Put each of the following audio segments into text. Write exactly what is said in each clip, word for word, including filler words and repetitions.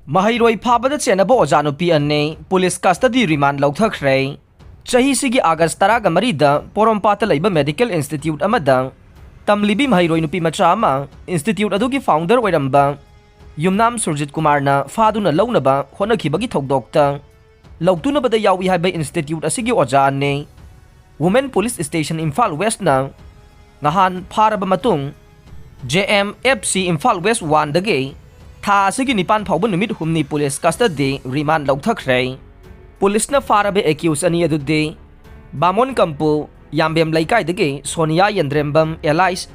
ꯃꯍꯩꯔꯣꯏ ꯐꯥꯕꯗ ꯆꯦꯟꯅꯕ ꯑꯣꯖꯥ ꯅꯨꯄꯤ ꯑꯅꯤ ꯄꯨꯂꯤꯁ ꯀꯁꯇꯗꯤ ꯔꯤꯃꯥꯟ ꯂꯧꯊꯈ꯭ꯔꯦ꯫ ꯆꯍꯤꯁꯤꯒꯤ ꯑꯥꯒꯁ ꯇꯔꯥꯒ ꯃꯔꯤꯗ ꯄꯣꯔꯣꯝꯄꯥꯠꯇ ꯂꯩꯕ ꯃꯦꯗꯤꯀꯦꯜ ꯏꯟꯁꯇꯤꯇ꯭ꯌꯨꯠ ꯑꯃꯗ ꯇꯝꯂꯤꯕꯤ ꯃꯍꯩꯔꯣꯏ ꯅꯨꯄꯤ ꯃꯆꯥ ꯑꯃ ꯏꯟꯁꯇꯤꯇ꯭ꯌꯨꯠ ꯑꯗꯨꯒꯤ ꯐꯥꯎꯟꯗꯔ ꯑꯣꯏꯔꯝꯕ ꯌꯨꯝꯅꯥꯝ ꯁꯨꯔꯖꯤꯠ ꯀꯨꯃꯥꯔꯅ ꯐꯥꯗꯨꯅ ꯂꯧꯅꯕ ꯍꯣꯠꯅꯈꯤꯕꯒꯤ ꯊꯧꯗꯣꯛꯇ ꯂꯧꯇꯨꯅꯕꯗ ꯌꯥꯎꯏ ꯍꯥꯏꯕ ꯏꯟꯁꯇꯤꯇ꯭ꯌꯨꯠ ꯑꯁꯤꯒꯤ ꯑꯣꯖꯥ ꯑꯅꯤ ꯋꯨꯃꯦꯟ ꯄꯨꯂꯤꯁ ꯁ꯭ꯇꯦꯁꯟ ꯏꯝꯐꯥꯜ ꯋꯦꯁꯅ ꯉꯍꯥꯟ ꯐꯥꯔꯕ ꯃꯇꯨꯡ, J M F C Imphal west ꯋꯥꯟꯗꯒꯤ ꯊꯥ ꯑꯁꯤꯒꯤ ꯅꯤꯄꯥꯟ ꯐꯥꯎꯕ ꯅꯨꯃꯤꯠ ꯍꯨꯝꯅꯤ ꯄꯨꯂꯤꯁ ꯀꯁꯇꯗꯤ ꯔꯤꯃꯥꯟ ꯂꯧꯊꯈ꯭ꯔꯦ꯫ ꯄꯨꯂꯤꯁꯅ ꯐꯥꯔꯕ ꯑꯦꯀ꯭ꯌꯨꯁ ꯑꯅꯤ ꯑꯗꯨꯗꯤ ꯕꯥꯃꯣꯟ ꯀꯝꯄꯨ, ꯌꯥꯝꯕꯦꯝ ꯂꯩꯀꯥꯏꯗꯒꯤ ꯁꯣꯅꯤꯌꯥ ꯌꯦꯟꯗ꯭ꯔꯦꯝꯕꯝ ꯑꯦꯂꯥꯏꯁ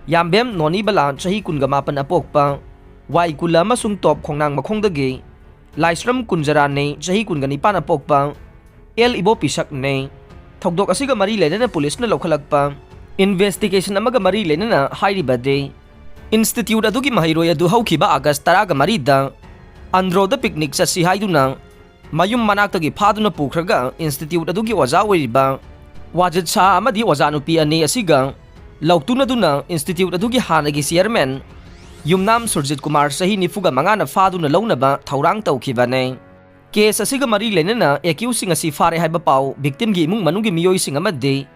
ꯌꯥꯝꯕꯦꯝ ꯅꯣꯅꯤꯕꯂꯥ, ꯆꯍꯤ ꯀꯨꯟꯒ ꯃꯥꯄꯟ ꯑꯄꯣꯛꯄ, ꯋꯥꯏ ꯀꯨꯂ ꯑꯃꯁꯨꯡ ꯇꯣꯞ ꯈꯣꯡꯅꯥꯡ ꯃꯈꯣꯡꯗꯒꯤ ꯂꯥꯏꯁ꯭ꯔꯝ ꯀꯨꯟꯖꯔꯥꯅꯤ, ꯆꯍꯤ ꯀꯨꯟꯒ ꯅꯤꯄꯥꯟ ꯑꯄꯣꯛꯄ, ꯑꯦꯜ ꯏꯕꯣꯄꯤꯁꯛꯅꯤ꯫ ꯊꯧꯗꯣꯛ ꯑꯁꯤꯒ ꯃꯔꯤ ꯂꯩꯅꯅ ꯄꯨꯂꯤꯁꯅ ꯂꯧꯈꯠꯂꯛꯄ ꯏꯟꯚꯦꯁꯇꯤꯒꯦꯁꯟ ꯑꯃꯒ ꯃꯔꯤ ꯂꯩꯅꯅ ꯍꯥꯏꯔꯤꯕꯗꯤ, ꯏꯟꯁꯇꯤꯇ꯭ꯌꯨꯠ ꯑꯗꯨꯒꯤ ꯃꯍꯩꯔꯣꯏ ꯑꯗꯨ ꯍꯧꯈꯤꯕ ꯑꯥꯒꯁ ꯇꯔꯥꯒ ꯃꯔꯤꯗ ꯑꯟꯗ꯭ꯔꯣꯗ ꯄꯤꯛꯅꯤꯛ ꯆꯠꯁꯤ ꯍꯥꯏꯗꯨꯅ ꯃꯌꯨꯝ ꯃꯅꯥꯛꯇꯒꯤ ꯐꯥꯗꯨꯅ ꯄꯨꯈ꯭ꯔꯒ ꯏꯟꯁꯇꯤꯇ꯭ꯌꯨꯠ ꯑꯗꯨꯒꯤ ꯑꯣꯖꯥ ꯑꯣꯏꯔꯤꯕ ꯋꯥꯖꯤꯠ ꯁꯥꯍ ꯑꯃꯗꯤ ꯑꯣꯖꯥ ꯅꯨꯄꯤ ꯑꯅꯤ ꯑꯁꯤꯒ ꯂꯧꯇꯨꯅꯗꯨꯅ ꯏꯟꯁꯇꯤꯇ꯭ꯌꯨꯠ ꯑꯗꯨꯒꯤ ꯍꯥꯟꯅꯒꯤ ꯆꯤꯌꯔꯃꯦꯟ ꯌꯨꯝꯅꯥꯝ ꯁꯨꯔꯖꯤꯠ ꯀꯨꯃꯥꯔ, ꯆꯍꯤ ꯅꯤꯐꯨꯒ ꯃꯉꯥꯅ ꯐꯥꯗꯨꯅ ꯂꯧꯅꯕ ꯊꯧꯔꯥꯡ ꯇꯧꯈꯤꯕꯅꯤ꯫ ꯀꯦꯁ ꯑꯁꯤꯒ ꯃꯔꯤ ꯂꯩꯅꯅ ꯑꯦꯀ꯭ꯌꯨꯁꯁꯤꯡ ꯑꯁꯤ ꯐꯥꯔꯦ ꯍꯥꯏꯕ ꯄꯥꯎ ꯚꯤꯛꯇꯤꯝꯒꯤ ꯏꯃꯨꯡ ꯃꯅꯨꯡꯒꯤ ꯃꯤꯑꯣꯏꯁꯤꯡ ꯑꯃꯗꯤ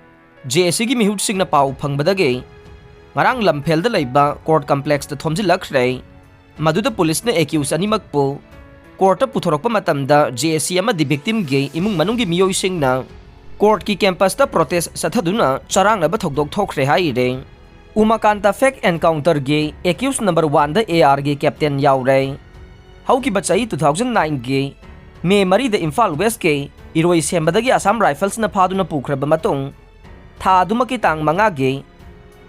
ꯖꯦ ꯑꯦ ꯁꯤꯒꯤ ꯃꯤꯍꯨꯠꯁꯤꯡꯅ ꯄꯥꯎ ꯐꯪꯕꯗꯒꯤ ꯉꯔꯥꯡ ꯂꯝꯐꯦꯜꯗ ꯂꯩꯕ ꯀꯣꯔꯠ ꯀꯝꯄ꯭ꯂꯦꯛꯁꯇ ꯊꯣꯝꯖꯤꯜꯂꯛꯈ꯭ꯔꯦ꯫ ꯃꯗꯨꯗ ꯄꯨꯂꯤꯁꯅ ꯑꯦꯀ꯭ꯌꯨꯁ ꯑꯅꯤꯃꯛꯄꯨ ꯀꯣꯔꯠꯇ ꯄꯨꯊꯣꯔꯛꯄ ꯃꯇꯝꯗ ꯖꯦ ꯑꯦ ꯁꯤ ꯑꯃꯗꯤ ꯚꯤꯛꯇꯤꯝꯒꯤ ꯏꯃꯨꯡ ꯃꯅꯨꯡꯒꯤ ꯃꯤꯑꯣꯏꯁꯤꯡꯅ ꯀꯣꯔꯠꯀꯤ ꯀꯦꯝꯄꯁꯇ ꯄ꯭ꯔꯣꯇꯦꯁ ꯆꯠꯊꯗꯨꯅ ꯆꯔꯥꯡꯅꯕ ꯊꯧꯗꯣꯛ ꯊꯣꯛꯈ꯭ꯔꯦ ꯍꯥꯏꯔꯦ꯫ ꯎꯃꯥꯀꯥꯟꯇ ꯐꯦꯛ ꯑꯦꯟꯀꯥꯎꯟꯇꯔꯒꯤ ꯑꯦꯀ꯭ꯌꯨꯁ ꯅꯝꯕꯔ ꯋꯥꯟꯗ ꯑꯦ ꯑꯥꯔꯒꯤ ꯀꯦꯞꯇꯦꯟ ꯌꯥꯎꯔꯦ꯫ ꯍꯧꯈꯤꯕ ꯆꯍꯤ ꯇꯨ ꯊꯥꯎꯖꯟ ꯅꯥꯏꯟꯒꯤ ꯃꯦ ꯃꯔꯤꯗ ꯏꯝꯐꯥꯜ ꯋꯦꯁꯀꯤ ꯏꯔꯣꯏ ꯁꯦꯝꯕꯗꯒꯤ ꯑꯁꯥꯝ ꯔꯥꯏꯐꯜꯁꯅ ꯐꯥꯗꯨꯅ ꯄꯨꯈ꯭ꯔꯕ ꯃꯇꯨꯡ, ꯊꯥ ꯑꯗꯨꯃꯛꯀꯤ ꯇꯥꯡ ꯃꯉꯥꯒꯤ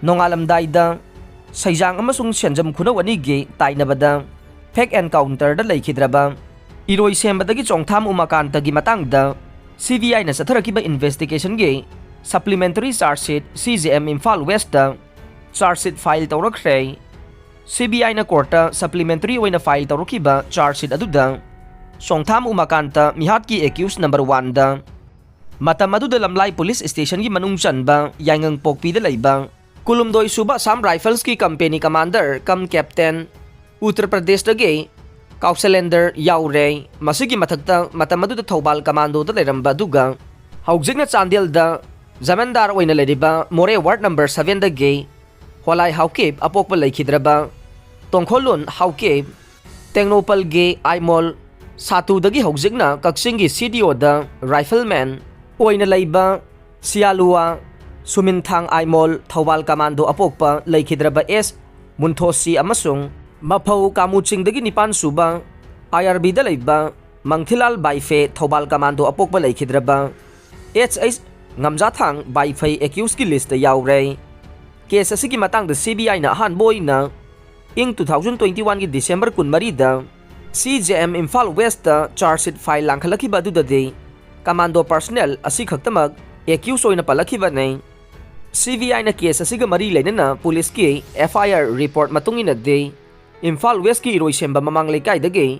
ꯅꯣꯡꯉꯥꯜꯂꯝꯗꯥꯏꯗ ꯁꯩꯖꯥꯡ ꯑꯃꯁꯨꯡ ꯁꯦꯟꯖꯝ ꯈꯨꯅꯧ ꯑꯅꯤꯒꯤ ꯇꯥꯏꯅꯕꯗ ꯐꯦꯛ ꯑꯦꯟꯀꯥꯎꯟꯇꯔꯗ ꯂꯩꯈꯤꯗ꯭ꯔꯕ ꯏꯔꯣꯏ ꯁꯦꯝꯕꯗꯒꯤ ꯆꯣꯡꯊꯥꯝ ꯎꯃꯥꯀꯥꯟꯇꯒꯤ ꯃꯇꯥꯡꯗ ꯁꯤ ꯕꯤ ꯑꯥꯏꯅ ꯆꯠꯊꯔꯛꯈꯤꯕ ꯏꯟꯚꯦꯁꯇꯤꯒꯦꯁꯟꯒꯤ supplementary charge sheet C J M Imphal west charge sheet file ꯇꯧꯔꯛꯈ꯭ꯔꯦ꯫ ꯁꯤ ꯕꯤ ꯑꯥꯏꯅ ꯀꯣꯔꯠꯇ ꯁꯄ꯭ꯂꯤꯃꯦꯟꯇꯔꯤ ꯑꯣꯏꯅ ꯐꯥꯏꯜ ꯇꯧꯔꯛꯈꯤꯕ ꯆꯥꯔꯖ ꯁꯤꯠ ꯑꯗꯨꯗ ꯆꯣꯡꯊꯥꯝ ꯎꯃꯥꯀꯥꯟꯇ ꯃꯤꯍꯥꯠꯀꯤ ꯑꯦꯀ꯭ꯌꯨꯁ ꯅꯝꯕꯔ ꯋꯥꯟꯗ ꯃꯇꯝ ꯑꯗꯨꯗ ꯂꯝꯂꯥꯏ ꯄꯨꯂꯤꯁ ꯁ꯭ꯇꯦꯁꯟꯒꯤ ꯃꯅꯨꯡ ꯆꯟꯕ ꯌꯥꯏꯉꯪꯄꯣꯛꯄꯤꯗ ꯂꯩꯕ ꯀꯨꯟꯍꯨꯝꯗꯣꯏ ꯁꯨꯕ ꯑꯁꯥꯝ ꯔꯥꯏꯐꯜꯁꯀꯤ ꯀꯝꯄꯦꯅꯤ ꯀꯃꯥꯟꯗꯔ ꯀꯝ ꯀꯦꯞꯇꯦꯟ, ꯎꯠꯇꯔ ꯄ꯭ꯔꯗꯦꯁꯇꯒꯤ ꯀꯥꯎꯁꯂꯦꯟꯗꯔ ꯌꯥꯎꯔꯦ꯫ ꯃꯁꯤꯒꯤ ꯃꯊꯛꯇ ꯃꯇꯝ ꯑꯗꯨꯗ ꯊꯧꯕꯥꯜ ꯀꯃꯥꯟꯗꯣꯗ ꯂꯩꯔꯝꯕ ꯑꯗꯨꯒ ꯍꯧꯖꯤꯛꯅ ꯆꯥꯟꯗꯦꯜꯗ ꯖꯃꯦꯟꯗꯥꯔ ꯑꯣꯏꯅ ꯂꯩꯔꯤꯕ ꯃꯣꯔꯦ ꯋꯥꯔꯗ ꯅꯝꯕꯔ ꯁꯚꯦꯟꯗꯒꯤ ꯍꯣꯂꯥꯏ ꯍꯥꯎꯀꯤꯞ ꯑꯄꯣꯛꯄ ꯂꯩꯈꯤꯗ꯭ꯔꯕ ꯇꯣꯡꯈꯣꯜꯂꯨꯟ ꯍꯥꯎꯀꯤꯞ, ꯇꯦꯡꯅꯧꯄꯜꯒꯤ ꯑꯥꯏꯃꯣꯜ ꯁꯥꯇꯨꯗꯒꯤ ꯍꯧꯖꯤꯛꯅ ꯀꯛꯆꯤꯡꯒꯤ ꯁꯤ ꯗꯤ ꯑꯣꯗ ꯔꯥꯏꯐꯜꯃꯦꯟ ꯑꯣꯏꯅ ꯂꯩꯕ ꯁꯤꯌꯥꯂꯨꯋꯥ ꯁꯨꯃꯤꯟꯊꯥꯡ ꯑꯥꯏꯃꯣꯜ ꯊꯧꯕꯥꯜ ꯀꯃꯥꯟꯗꯣ ꯑꯄꯣꯛꯄ ꯂꯩꯈꯤꯗ꯭ꯔꯕ ꯑꯦꯁ ꯃꯨꯟꯊꯣꯁꯤ ꯑꯃꯁꯨꯡ ꯃꯐꯧ ꯀꯥꯃꯨꯆꯤꯡꯗꯒꯤ ꯅꯤꯄꯥꯟ ꯁꯨꯕ ꯑꯥꯏ ꯑꯥꯔ ꯕꯤꯗ ꯂꯩꯕ ꯃꯪꯊꯤꯂꯥꯜ ꯕꯥꯏꯐꯦ ꯊꯧꯕꯥꯜ ꯀꯃꯥꯟꯗꯣ ꯑꯄꯣꯛꯄ ꯂꯩꯈꯤꯗ꯭ꯔꯕ ꯑꯦꯆ ꯑꯩꯆ ꯉꯝꯖꯥꯊꯥꯡ ꯕꯥꯏꯐꯩ ꯑꯦꯀ꯭ꯌꯨꯁꯀꯤ ꯂꯤꯁꯇ ꯌꯥꯎꯔꯦ꯫ ꯀꯦꯁ ꯑꯁꯤꯒꯤ ꯃꯇꯥꯡꯗ ꯁꯤ ꯕꯤ ꯑꯥꯏꯅ ꯑꯍꯥꯟꯕ ꯑꯣꯏꯅ ꯏꯪ ꯇꯨ ꯊꯥꯎꯖꯟ ꯇ꯭ꯋꯦꯟꯇꯤ ꯋꯥꯟꯒꯤ ꯗꯤꯁꯦꯝꯕꯔ ꯀꯨꯟꯃꯔꯤꯗ C J M Imphal west charge sheet file ꯂꯥꯡꯈꯠꯂꯛꯈꯤꯕ ꯑꯗꯨꯗꯗꯤ ꯀꯃꯥꯟꯗꯣ ꯄꯔꯁꯅꯦꯜ ꯑꯁꯤ ꯈꯛꯇꯃꯛ ꯑꯦꯀ꯭ꯌꯨꯁ ꯑꯣꯏꯅ ꯄꯜꯂꯛꯈꯤꯕꯅꯤ꯫ ꯁꯤ ꯕꯤ ꯑꯥꯏꯅ ꯀꯦꯁ ꯑꯁꯤꯒ ꯃꯔꯤ ꯂꯩꯅꯅ ꯄꯨꯂꯤꯁꯀꯤ ꯑꯦꯐ ꯑꯥꯏ ꯑꯥꯔ ꯔꯤꯄꯣꯔꯠ ꯃꯇꯨꯡ ꯏꯟꯅꯗꯤ ꯏꯝꯐꯥꯜ ꯋꯦꯁꯀꯤ ꯏꯔꯣꯏꯁꯦꯝꯕ ꯃꯃꯥꯡ ꯂꯩꯀꯥꯏꯗꯒꯤ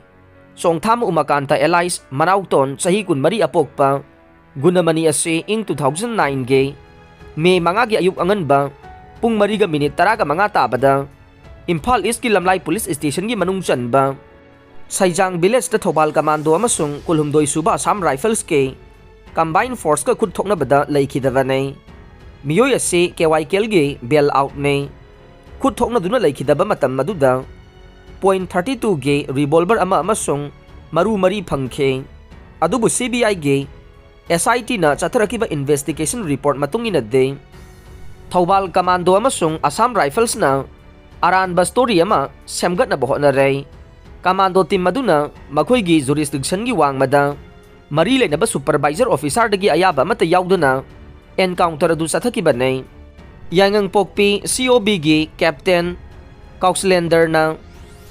ꯆꯣꯡꯊꯥꯝ ꯎꯃꯥꯀꯥꯟꯇ ꯑꯦꯂꯥꯏꯁ ꯃꯅꯥꯎꯇꯣꯟ ꯆꯍꯤ ꯀꯨꯟꯃꯔꯤ ꯑꯄꯣꯛꯄ ꯒꯨꯅꯃꯅꯤ ꯑꯁꯤ ꯏꯪ ꯇꯨ ꯊꯥꯎꯖꯟ ꯅꯥꯏꯟꯒꯤ ꯃꯦ ꯃꯉꯥꯒꯤ ꯑꯌꯨꯛ ꯑꯉꯟꯕ ꯄꯨꯡ ꯃꯔꯤꯒ ꯃꯤꯅꯤꯠ ꯇꯔꯥꯒ ꯃꯉꯥ ꯇꯥꯕꯗ ꯏꯝꯐꯥꯜ ꯏꯁꯀꯤ ꯂꯝꯂꯥꯏ ꯄꯨꯂꯤꯁ ꯁ꯭ꯇꯦꯁꯟꯒꯤ ꯃꯅꯨꯡ ꯆꯟꯕ ꯁꯩꯖꯥꯡ ꯚꯤꯂꯦꯖꯇ ꯊꯧꯕꯥꯜ ꯀꯃꯥꯟꯗꯣ ꯑꯃꯁꯨꯡ ꯀꯨꯟꯍꯨꯝꯗꯣꯏ ꯁꯨꯕ ꯑꯁꯥꯝ ꯔꯥꯏꯐꯜꯁꯀꯤ ꯀꯝꯕꯥꯏꯟ ꯐꯣꯔꯁꯀ ꯈꯨꯠ ꯊꯣꯛꯅꯕꯗ ꯂꯩꯈꯤꯗꯕꯅꯤ꯫ ꯃꯤꯑꯣꯏ ꯑꯁꯤ ꯀꯦ ꯋꯥꯏ ꯀꯦꯜꯒꯤ ꯕꯦꯜ ꯑꯥꯎꯠꯅꯤ꯫ ꯈꯨꯠ ꯊꯣꯛꯅꯗꯨꯅ ꯂꯩꯈꯤꯗꯕ ꯃꯇꯝ ꯑꯗꯨꯗ ꯄꯣꯏꯟ ꯊꯥꯔꯇꯤ ꯇꯨꯒꯤ ꯔꯤꯚꯣꯜꯚꯔ ꯑꯃ ꯑꯃꯁꯨꯡ ꯃꯔꯨ ꯃꯔꯤ ꯐꯪꯈꯤ꯫ ꯑꯗꯨꯕꯨ ꯁꯤ ꯕꯤ ꯑꯥꯏꯒꯤ ꯑꯦꯁ ꯑꯥꯏ ꯇꯤꯅ ꯆꯠꯊꯔꯛꯈꯤꯕ ꯏꯟꯚꯦꯁꯇꯤꯒꯦꯁꯟ ꯔꯤꯄꯣꯔꯠ ꯃꯇꯨꯡ ꯏꯟꯅꯗꯤ ꯊꯧꯕꯥꯜ ꯀꯃꯥꯟꯗꯣ ꯑꯃꯁꯨꯡ ꯑꯁꯥꯝ ꯔꯥꯏꯐꯜꯁꯅ ꯑꯔꯥꯟꯕ ꯁ꯭ꯇꯣꯔꯤ ꯑꯃ ꯁꯦꯝꯒꯠꯅꯕ ꯍꯣꯠꯅꯔꯦ꯫ ꯀꯃꯥꯟꯗꯣ ꯇꯤꯝ ꯑꯗꯨꯅ ꯃꯈꯣꯏꯒꯤ ꯖꯨꯔꯤꯁꯗꯤꯛꯁꯟꯒꯤ ꯋꯥꯡꯃꯗ ꯃꯔꯤ ꯂꯩꯅꯕ ꯁꯨꯄꯔꯚꯥꯏꯖꯔ ꯑꯣꯐꯤꯁꯥꯔꯗꯒꯤ ꯑꯌꯥꯕ ꯑꯃꯠꯇ ꯌꯥꯎꯗꯅ ꯑꯦꯟꯀꯥꯎꯟꯇꯔ ꯑꯗꯨ ꯆꯠꯊꯈꯤꯕꯅꯤ꯫ ꯌꯥꯏꯉꯪꯄꯣꯛꯄꯤ ꯁꯤ ꯑꯣ ꯕꯤꯒꯤ ꯀꯦꯞꯇꯦꯟ ꯀꯥꯎꯁꯂꯦꯟꯗꯔꯅ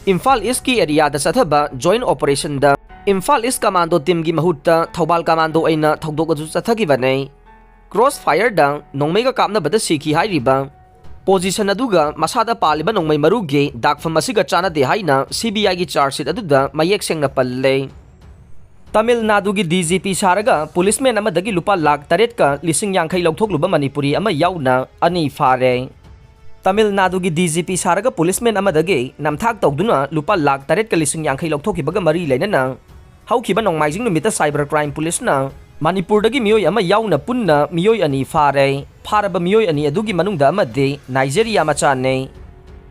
ꯏꯝꯐꯥꯜ ꯏꯁꯀꯤ ꯑꯦꯔꯤꯌꯥꯗ ꯆꯠꯊꯕ ꯖꯣꯏꯟ ꯑꯣꯄꯔꯦꯁꯟꯗ ꯏꯝꯐꯥꯜ ꯏꯁ ꯀꯃꯥꯟꯗꯣ ꯇꯤꯝꯒꯤ ꯃꯍꯨꯠꯇ ꯊꯧꯕꯥꯜ ꯀꯃꯥꯟꯗꯣ ꯑꯣꯏꯅ ꯊꯧꯗꯣꯛ ꯑꯗꯨ ꯆꯠꯊꯈꯤꯕꯅꯤ꯫ ꯀ꯭ꯔꯣꯁ ꯐꯥꯌꯔꯗ ꯅꯣꯡꯃꯩꯒ ꯀꯥꯞꯅꯕꯗ ꯁꯤꯈꯤ ꯍꯥꯏꯔꯤꯕ ꯄꯣꯖꯤꯁꯟ ꯑꯗꯨꯒ ꯃꯁꯥꯗ ꯄꯥꯜꯂꯤꯕ ꯅꯣꯡꯃꯩ ꯃꯔꯨꯒꯤ ꯗꯥꯛꯐꯝ ꯑꯁꯤꯒ ꯆꯥꯟꯅꯗꯦ ꯍꯥꯏꯅ ꯁꯤ ꯕꯤ ꯑꯥꯏꯒꯤ ꯆꯥꯔꯖ ꯁꯤꯠ ꯑꯗꯨꯗ ꯃꯌꯦꯛ ꯁꯦꯡꯅ ꯄꯜꯂꯦ꯫ ꯇꯥꯃꯤꯜ ꯅꯥꯗꯨꯒꯤ ꯗꯤ ꯖꯤ ꯄꯤ ꯁꯥꯔꯒ ꯄꯨꯂꯤꯁꯃꯦꯟ ꯑꯃꯗꯒꯤ ꯂꯨꯄꯥ ꯂꯥꯈ ꯇꯔꯦꯠꯀ ꯂꯤꯁꯤꯡ ꯌꯥꯡꯈꯩ ꯂꯧꯊꯣꯛꯂꯨꯕ ꯃꯅꯤꯄꯨꯔꯤ ꯑꯃ ꯌꯥꯎꯅ ꯑꯅꯤ ꯐꯥꯔꯦ꯫ ꯇꯥꯃꯤꯜ ꯅꯥꯗꯨꯒꯤ ꯗꯤ ꯖꯤ ꯄꯤ ꯁꯥꯔꯒ ꯄꯨꯂꯤꯁꯃꯦꯟ ꯑꯃꯗꯒꯤ ꯅꯝꯊꯥꯛ ꯇꯧꯗꯨꯅ ꯂꯨꯄꯥ ꯂꯥꯈ ꯇꯔꯦꯠꯀ ꯂꯤꯁꯤꯡ ꯌꯥꯡꯈꯩ ꯂꯧꯊꯣꯛꯈꯤꯕꯒ ꯃꯔꯤ ꯂꯩꯅꯅ ꯍꯧꯈꯤꯕ ꯅꯣꯡꯃꯥꯏꯖꯤꯡ ꯅꯨꯃꯤꯠꯇ ꯁꯥꯏꯕꯔ ꯀ꯭ꯔꯥꯏꯝ ꯄꯨꯂꯤꯁꯅ ꯃꯅꯤꯄꯨꯔꯗꯒꯤ ꯃꯤꯑꯣꯏ ꯑꯃ ꯌꯥꯎꯅ ꯄꯨꯟꯅ ꯃꯤꯑꯣꯏ ꯑꯅꯤ ꯐꯥꯔꯦ꯫ ꯐꯥꯔꯕ ꯃꯤꯑꯣꯏ ꯑꯅꯤ ꯑꯗꯨꯒꯤ ꯃꯅꯨꯡꯗ ꯑꯃꯗꯤ ꯅꯥꯏꯖꯦꯔꯤꯌꯥ ꯃꯆꯥꯅꯤ꯫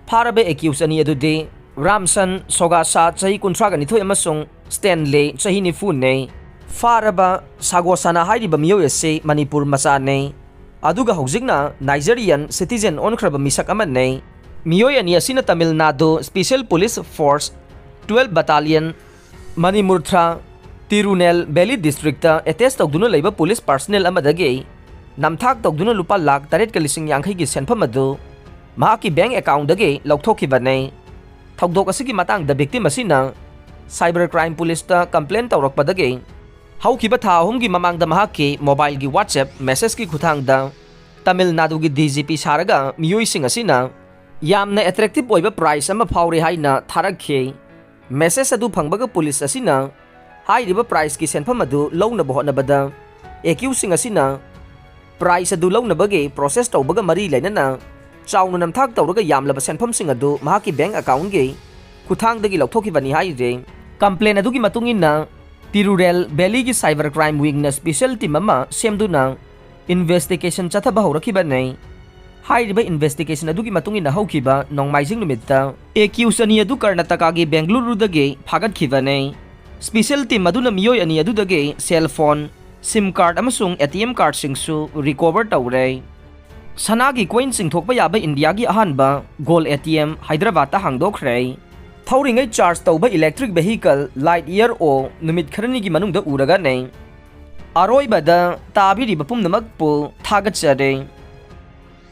ꯐꯥꯔꯕ ꯑꯦꯀ꯭ꯌꯨꯁ ꯑꯅꯤ ꯑꯗꯨꯗꯤ ꯔꯥꯝꯁꯟ ꯁꯣꯒꯥꯁꯥ, ꯆꯍꯤ ꯀꯨꯟꯊ꯭ꯔꯥꯒ ꯅꯤꯊꯣꯏ, ꯑꯃꯁꯨꯡ ꯁ꯭ꯇꯦꯟꯂꯦ, ꯆꯍꯤ ꯅꯤꯐꯨꯅꯤ꯫ ꯐꯥꯔꯕ ꯁꯥꯒꯣꯁꯥꯅꯥ ꯍꯥꯏꯔꯤꯕ ꯃꯤꯑꯣꯏ ꯑꯁꯤ ꯃꯅꯤꯄꯨꯔ ꯃꯆꯥꯅꯤ, ꯑꯗꯨꯒ ꯍꯧꯖꯤꯛꯅ ꯅꯥꯏꯖꯦꯔꯤꯌꯟ ꯁꯤꯇꯤꯖꯦꯟ ꯑꯣꯟꯈ꯭ꯔꯕ ꯃꯤꯁꯛ ꯑꯃꯅꯤ꯫ ꯃꯤꯑꯣꯏ ꯑꯅꯤ ꯑꯁꯤꯅ Tamil Nadu special police force twelfth battalion, ꯃꯅꯤꯃꯨꯔꯊ꯭ꯔꯥ, ꯇꯤꯔꯨꯅꯦꯜ ꯚꯦꯂꯤ ꯗꯤꯁꯇ꯭ꯔꯤꯛꯇ ꯑꯦꯇꯦꯆ ꯇꯧꯗꯨꯅ ꯂꯩꯕ ꯄꯨꯂꯤꯁ ꯄꯥꯔꯁꯅꯦꯜ ꯑꯃꯗꯒꯤ ꯅꯝꯊꯥꯛ ꯇꯧꯗꯨꯅ ꯂꯨꯄꯥ ꯂꯥꯈ ꯇꯔꯦꯠꯀ ꯂꯤꯁꯤꯡ ꯌꯥꯡꯈꯩꯒꯤ ꯁꯦꯟꯐꯝ ꯑꯗꯨ ꯃꯍꯥꯛꯀꯤ ꯕꯦꯡꯛ ꯑꯦꯀꯥꯎꯟꯗꯒꯤ ꯂꯧꯊꯣꯛꯈꯤꯕꯅꯤ꯫ ꯊꯧꯗꯣꯛ ꯑꯁꯤꯒꯤ ꯃꯇꯥꯡꯗ ꯚꯤꯛꯇꯤꯝ ꯑꯁꯤꯅ ꯁꯥꯏꯕꯔ ꯀ꯭ꯔꯥꯏꯝ ꯄꯨꯂꯤꯁꯇ ꯀꯝꯄ꯭ꯂꯦꯟ ꯇꯧꯔꯛꯄꯗꯒꯤ ꯍꯧꯈꯤꯕ ꯊꯥ ꯑꯍꯨꯝꯒꯤ ꯃꯃꯥꯡꯗ ꯃꯍꯥꯛꯀꯤ ꯃꯣꯕꯥꯏꯜꯒꯤ WhatsApp ꯃꯦꯁꯦꯖꯀꯤ ꯈꯨꯠꯊꯥꯡꯗ ꯇꯥꯃꯤꯜ ꯅꯥꯗꯨꯒꯤ ꯗꯤ ꯖꯤ ꯄꯤ ꯁꯥꯔꯒ ꯃꯤꯑꯣꯏꯁꯤꯡ ꯑꯁꯤꯅ ꯌꯥꯝꯅ ꯑꯦꯇ꯭ꯔꯦꯛꯇꯤꯚ ꯑꯣꯏꯕ ꯄ꯭ꯔꯥꯏꯖ ꯑꯃ ꯐꯥꯎꯔꯦ ꯍꯥꯏꯅ ꯊꯥꯔꯛꯈꯤ꯫ ꯃꯦꯁꯦꯖ ꯑꯗꯨ ꯐꯪꯕꯒ ꯄꯨꯂꯤꯁ ꯑꯁꯤꯅ ꯍꯥꯏꯔꯤꯕ ꯄ꯭ꯔꯥꯏꯖꯀꯤ ꯁꯦꯟꯐꯝ ꯑꯗꯨ ꯂꯧꯅꯕ ꯍꯣꯠꯅꯕꯗ ꯑꯦꯀ꯭ꯌꯨꯁꯁꯤꯡ ꯑꯁꯤꯅ ꯄ꯭ꯔꯥꯏꯖ ꯑꯗꯨ ꯂꯧꯅꯕꯒꯤ ꯄ꯭ꯔꯣꯁꯦꯁ ꯇꯧꯕꯒ ꯃꯔꯤ ꯂꯩꯅꯅ ꯆꯥꯎꯅ ꯅꯝꯊꯥꯛ ꯇꯧꯔꯒ ꯌꯥꯝꯂꯕ ꯁꯦꯟꯐꯝꯁꯤꯡ ꯑꯗꯨ ꯃꯍꯥꯛꯀꯤ ꯕꯦꯡꯛ ꯑꯦꯀꯥꯎꯟꯒꯤ ꯈꯨꯠꯊꯥꯡꯗꯒꯤ ꯂꯧꯊꯣꯛꯈꯤꯕꯅꯤ ꯍꯥꯏꯔꯤ꯫ ꯀꯝꯄ꯭ꯂꯦꯟ ꯑꯗꯨꯒꯤ ꯃꯇꯨꯡ ꯏꯟꯅ ꯇꯤꯔꯨꯔꯦꯜ ꯚꯦꯂꯤꯒꯤ ꯁꯥꯏꯕꯔ ꯀ꯭ꯔꯥꯏꯝ ꯋꯤꯡꯅ ꯁ꯭ꯄꯦꯁꯤꯌꯦꯜ ꯇꯤꯝ ꯑꯃ ꯁꯦꯝꯗꯨꯅ ꯏꯟꯚꯦꯁꯇꯤꯒꯦꯁꯟ ꯆꯠꯊꯕ ꯍꯧꯔꯛꯈꯤꯕꯅꯤ꯫ ꯍꯥꯏꯔꯤꯕ ꯏꯟꯚꯦꯁꯇꯤꯒꯦꯁꯟ ꯑꯗꯨꯒꯤ ꯃꯇꯨꯡ ꯏꯟꯅ ꯍꯧꯈꯤꯕ ꯅꯣꯡꯃꯥꯏꯖꯤꯡ ꯅꯨꯃꯤꯠꯇ ꯑꯦꯀ꯭ꯌꯨꯁ ꯑꯅꯤ ꯑꯗꯨ ꯀꯔꯅꯥꯇꯀꯥꯒꯤ ꯕꯦꯡꯒꯂꯨꯔꯨꯗꯒꯤ ꯐꯥꯒꯠꯈꯤꯕꯅꯤ꯫ ꯁ꯭ꯄꯦꯁꯤꯌꯦꯜ ꯇꯤꯝ ꯑꯗꯨꯅ ꯃꯤꯑꯣꯏ ꯑꯅꯤ ꯑꯗꯨꯗꯒꯤ ꯁꯦꯜ ꯐꯣꯟ, ꯁꯤꯝ ꯀꯥꯔꯗ ꯑꯃꯁꯨꯡ ꯑꯦ ꯇꯤ ꯑꯦꯝ ꯀꯥꯔꯗꯁꯤꯡꯁꯨ ꯔꯤꯀꯣꯚꯔ ꯇꯧꯔꯦ꯫ ꯁꯅꯥꯒꯤ ꯀꯣꯏꯟ ꯆꯤꯡꯊꯣꯛꯄ ꯌꯥꯕ ꯏꯟꯗꯤꯌꯥꯒꯤ ꯑꯍꯥꯟꯕ ꯒꯣꯜꯗ ꯑꯦ ꯇꯤ ꯑꯦꯝ ꯍꯥꯏꯗ꯭ꯔꯕꯥꯗꯇ ꯍꯥꯡꯗꯣꯛꯈ꯭ꯔꯦ꯫ ꯊꯧꯔꯤꯉꯩ ꯆꯥꯔꯖ ꯇꯧꯕ ꯏꯂꯦꯛꯇ꯭ꯔꯤꯛ ꯚꯦꯍꯤꯀꯜ ꯂꯥꯏꯠ ꯏꯌꯥꯔ ꯑꯣ ꯅꯨꯃꯤꯠ ꯈꯔꯅꯤꯒꯤ ꯃꯅꯨꯡꯗ ꯎꯔꯒꯅꯤ꯫ ꯑꯔꯣꯏꯕꯗ ꯇꯥꯕꯤꯔꯤꯕ ꯄꯨꯝꯅꯃꯛꯄꯨ ꯊꯥꯒꯠꯆꯔꯤ꯫